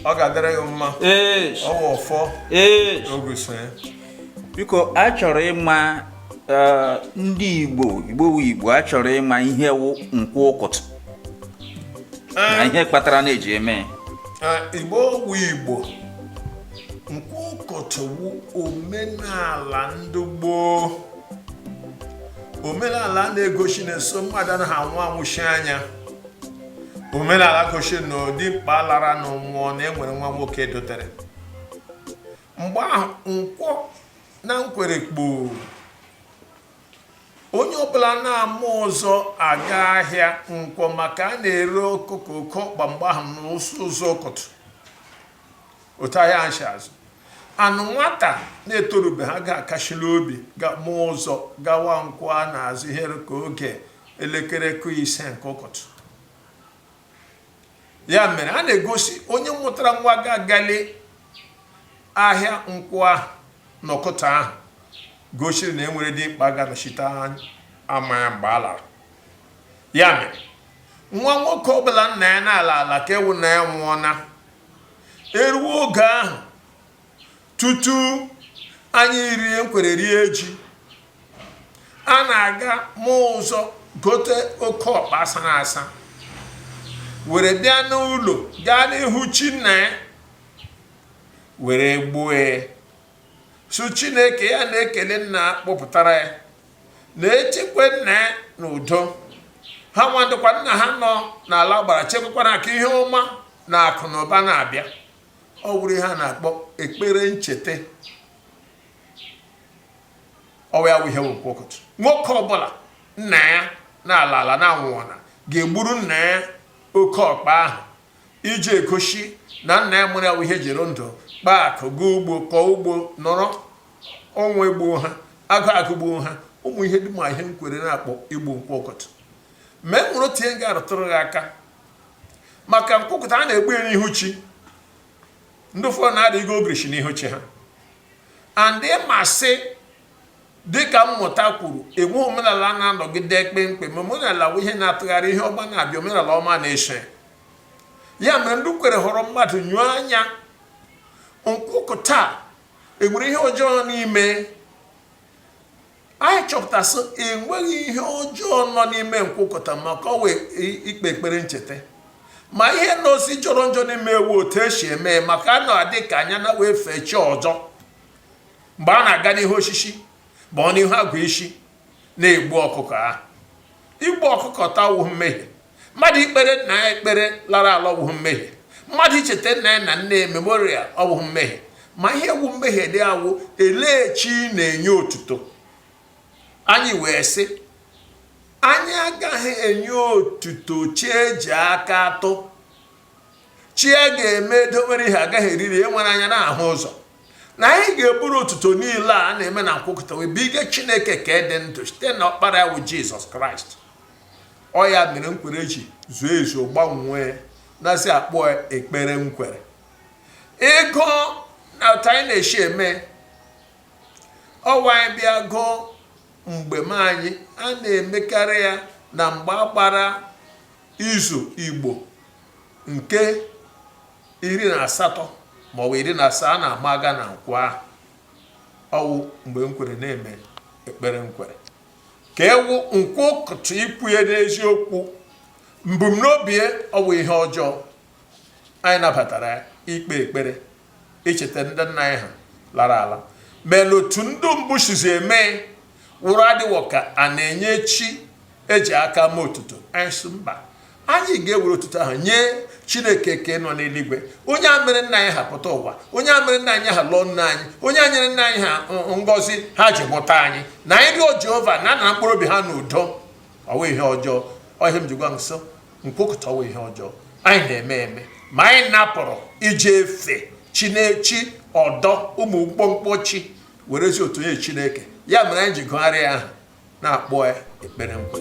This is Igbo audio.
Ọ ga-adịrị gị mma. Ee. Ọ wụ ọfọ. Ee. Oge sonye. Biko, a chọrọ ịma ndị Igbo, Igbo wụ Igbo, a chọrọ ịma ihe wụ nkwọ ụkụtụ na ihe kpatara na-eji eme ya. Igbo wụ Igbo, nkwọ ụkụtụ wụ omenala ndị gboo, omenala na-egosi na eso mmadụ anaghị anwụ anwụchi anya, omenala gosi na dimkpa lara na nwụọ na enwere nwa nwoke dotere mgbe ahụ nkwọ na nkwere kpoo. Onye ọbụla na-ama ụzọ aga ahịa nkwọ, maka a na-ere ọkụkọ, oke ọkpa mgbe ahụ n'ụsọ ụzọ ụkụtụ, otu ahịa nshi azụ anụ. Nwata na-etorubeghị ha ga-akachila obi ma ụzọ gawa nkwọ a na-azụ ihe ka oge elekere 5 nke ụkụtụ. Ya mere a na-egosi onye mụtara nwa ga-agali ahịa nkwọ ahụ n'ụkụtụ ahụ, gosiri na enwere dimkpa ga-anọchite ama ya mgbe a lara. Ya mere nwa nwoke ọbụla nna ya na-ala ala ka ewu na ya nwụọ na eruo oge ahụ, tutu anyị rie nkwere rie ji, a na-aga ma ụzọ gote oke ọkpa sara asa were bịa n'ụlọ, gaa n'ihu chi nna ya were gbue su Chineke ya na-ekele nna kpọpụtara ya, na-echekwa nna ya n'udo. Ha nwadịkwa nna ha nọ n'ala gbara chekwakwara aka ihe ọma na akụ na ụba na-abịa. Ọ wụrụ ihe a na-akpọ ekpere ncheta. Ọwa ya wụ ihe wụ nkwọ ụkụtụ. Nwoke ọbụla nna ya na-ala ala na-anwụọna ga-egburu nna ya oke ọkpa ahụ iji egosi na nna ya mụrụ ya wụ ihe jiri ndụ kpaa akụ, gaa ugbo, kọọ ugbo, nọrọ ọnwa egbuo ha, agụ agụgbuo ha, ụmụ ihe dị ma ihe nkwere na-akpọ igbu nkwọ ụkụtụ. Ma e nwere otu ihe ga-arụtụrụ gị aka maka nkwọ ụkụtụ a na-egbu ya n'ihu chi. Ndị ụfọdụ na-ada igo ogirishi n'ihu chi ha. And ịmasị dịka mmụta kwuru, enwe omenala na-anọgide kpemkpem. Omenala bụ ihe na-atụgharị, ihe ọma na-abịa, omenala ọma na-eso ya. Mere ndị kwere họrọ mmadụ nyụọ anya nkwụkụ taa enwere ihe ọjọọ n'ime anyị chọpụtasị enweghị ihe ọjọọ nọ n'ime nkwụkọta, maka ọ wee ikpe ekpere ncheta. Ma ihe nọsi jọrọ njọ n'ime ewu otu esi eme, maka a na-adị ka anya na wee fee chi ọzọ mgbe a na-aga n'ihu osisi ma ọ n'ihu agwa isi na-egbu ọkụkọ ahụ. Igbu ọkụkọ tawụ mmehie. Mmadụ ikpere nna ya ekpere lara ala ọwụhụ mmehie. Mmadụ icheta nna ya na nne ya, memorial, ọwụhụ mmehie. Ma ihe wu mmehie dị awụ elee chi na-enye otuto. Anyị wee sị anyị agaghị enye otuto chi eji aka atụ, chi a ga-eme edowere ihe agaghị eriri e nwere anya na-ahụ ụzọ, na anyị ga-eburu otuto niile a na-eme na nkwụkọta wee biga Chineke ka dị ndụ site na ọkpara ya wụ Jizọs Kraịst. Ọ ya mere nkwere ji zuo ezu gbanwee na-asị akpọ ekpere nkwere. Ịgụ na otu anyị na-esi eme ọwa, anyị bịa gụọ mgbe m anyị a na-emekarị ya na mgbe a gbara izu Igbo nke 18 maọbụ 17, a na-ama aga na nkwọ ahụ. Ọwụ mgbe nkwere na-eme ekpere nkwere ka ewu nkwụ kụtụ ikwunye n'eziokwu mbumnobi ọ bụ ihe ọjọọ. Anyị nabatara ya ikpe ekpere icheta ndị nna anyị ha lara ala, mere otu ndị mbụ sizi eme wụrụ adịwọ ka a na-enye chi eji aka ma otuto. Anyị sị mba, anyị ga-ewere otuto ahụ nye Chineke ke nọ n'eluigwe, onye a mere nna anyị ha pụta ụwa, onye a mere nna anyị ha lụọ nna anyị, onye a nyere nna anyị ha ngọzi ha ji mụta anyị, na anyị rịọ Jehova na nna mkpụrụ obi ha n'udo. Ọwụ ihe ọjọọ ọhịa m ji gwa nso nkwupụta ọwụ ihe ọjọọ anyị na-eme eme, ma anyị napụrụ ije efe chinechi ọdọ ụmụ mkpọmkpọ chi werezi otu onye Chineke. Ya mere anyị ji gụgharịa aha na-akpọ ya ekpere nkwe.